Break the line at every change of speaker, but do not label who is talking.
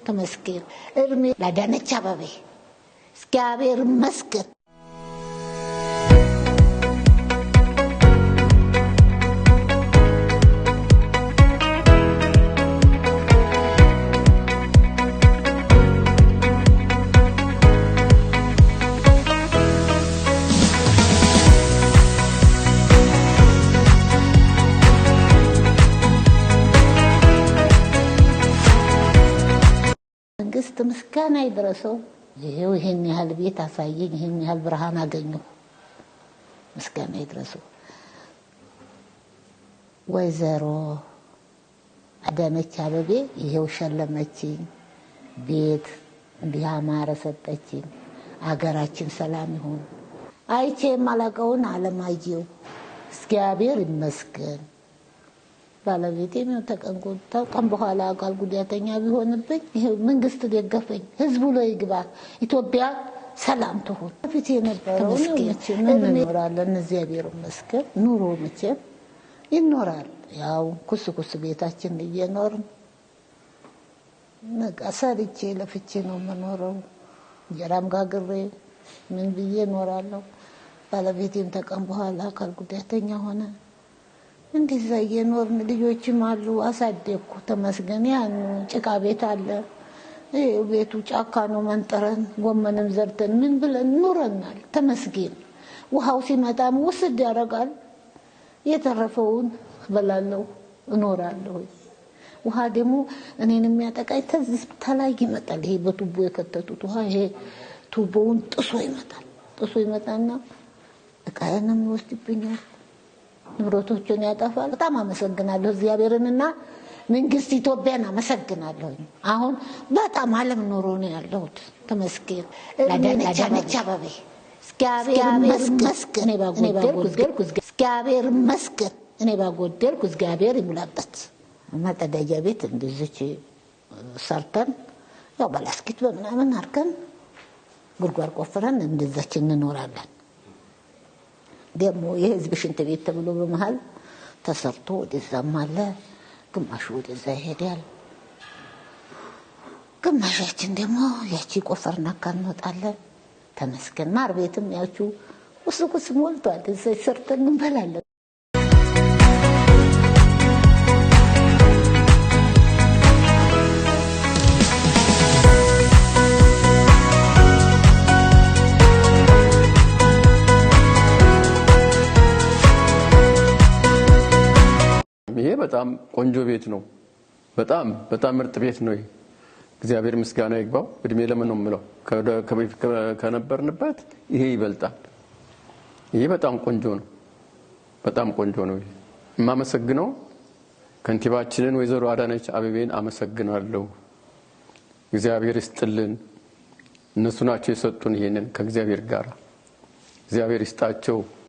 ተመስገን። እድሜ ለአዳነች አቤቤ እግዚአብሔር ይመስገን። መንግስት ምስጋና ይድረሰው። ይሄው ይሄን ያህል ቤት አሳየኝ፣ ይሄን ያህል ብርሃን አገኘሁ። ምስጋና ይድረሰው። ወይዘሮ አዳነች አቤቤ ይሄው ሸለመችኝ፣ ቤት እንዲህ አማረ ሰጠችኝ። አገራችን ሰላም ይሁን። አይቼ የማላውቀውን አለማየሁ እግዚአብሔር ይመስገን። ባለቤቴም ተቀን በኋላ አካል ጉዳተኛ ቢሆንብኝ ይሄው መንግስት ደገፈኝ። ህዝቡ ላይ ይግባ፣ ኢትዮጵያ ሰላም ትሁን። በፊት የነበረው መቼም እንኖራለን፣ እግዚአብሔር ይመስገን። ኑሮ መቼም ይኖራል። ያው ኩስ ኩስ ቤታችን እየኖርን በቃ ሰርቼ ለፍቼ ነው የምኖረው። እንጀራም ጋግሬ ምን ብዬ እኖራለሁ። ባለቤቴም ተቀን በኋላ አካል ጉዳተኛ ሆነ። እንደዛ እየኖርን ልጆችም አሉ አሳደግኩ። ተመስገን። ያን ጭቃ ቤት አለ፣ ቤቱ ጫካ ነው። መንጥረን ጎመንም ዘርተን ምን ብለን ኑረናል። ተመስገን። ውሃው ሲመጣም ውስድ ያደርጋል። የተረፈውን እበላለሁ፣ እኖራለሁ። ውሃ ደግሞ እኔን የሚያጠቃኝ ተዚህ ተላይ ይመጣል። ይሄ በቱቦ የከተቱት ውሃ ይሄ ቱቦውን ጥሶ ይመጣል። ጥሶ ይመጣና እቃዬንም ይወስድብኛል፣ ንብረቶችን ያጠፋል። በጣም አመሰግናለሁ እግዚአብሔርንና መንግስት ኢትዮጵያን አመሰግናለሁ። አሁን በጣም ዓለም ኑሮ ነው ያለሁት። ተመስገን። ለአዳነች አቤቤ እግዚአብሔር ይመስገን። እግዚአብሔር ይመስገን። እኔ ባጎደልኩ እግዚአብሔር ይሙላበት። መጠደጃ ቤት እንደዚች ሰርተን ያው በላስኪት በምናምን አድርገን ጉድጓድ ቆፍረን እንደዛች እንኖራለን። ደግሞ የህዝብ ሽንት ቤት ተብሎ በመሀል ተሰርቶ ወደዛም አለ፣ ግማሹ ወደዛ ይሄዳል፣ ግማሻችን ደግሞ ያቺ ቆፈርና እንወጣለን። ተመስገን። ማር ቤትም ያቹ ቁስ ቁስ ሞልቷል። እዛ ሰርተን እንበላለን።
ይሄ በጣም ቆንጆ ቤት ነው። በጣም በጣም ምርጥ ቤት ነው። እግዚአብሔር ምስጋና ይግባው። እድሜ ለምን ነው የምለው፣ ከነበርንበት ይሄ ይበልጣል። ይሄ በጣም ቆንጆ ነው። በጣም ቆንጆ ነው። ይሄ የማመሰግነው ከንቲባችንን ወይዘሮ አዳነች አቤቤን አመሰግናለሁ። እግዚአብሔር ይስጥልን። እነሱ ናቸው የሰጡን ይሄንን ከእግዚአብሔር ጋር እግዚአብሔር ይስጣቸው።